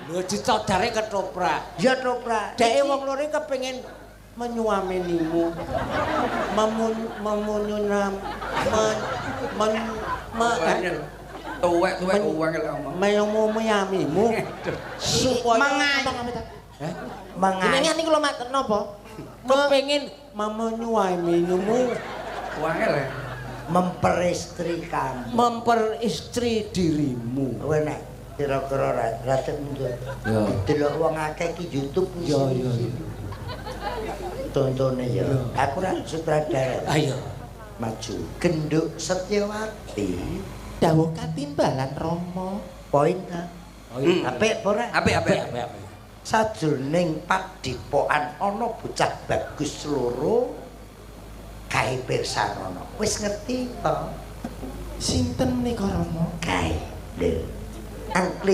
Lho, dicodare ketoprak. Ya toprak. Dheke wong loro iki kepengin menyuamenimu. Memun memunyunam men men me, eh, Tuwek-tuwek uwang ngomong. Menyuamimu supaya Mengai. Hah? Mengai. Jenengan niku lho mak napa? Kepengin menyuamimu, Wangel ya. Memperistri kamu. Memperistri dirimu. Kowe nek kira-kira ra mundur. Ya. Delok wong akeh ki YouTube. Ya. Tontone ya. Aku ra sutradara. Ayo. Maju. Genduk Setyawati. Dawuh katimbalan, Rama. Poin ta? Apik apa ora? Apik, apik. Apik, apik. Sajroning padhepokan ana bocah bagus loro kae pirsanono. Wis ngerti to? Sinten menika, Rama? Kae. Lho. Angkling.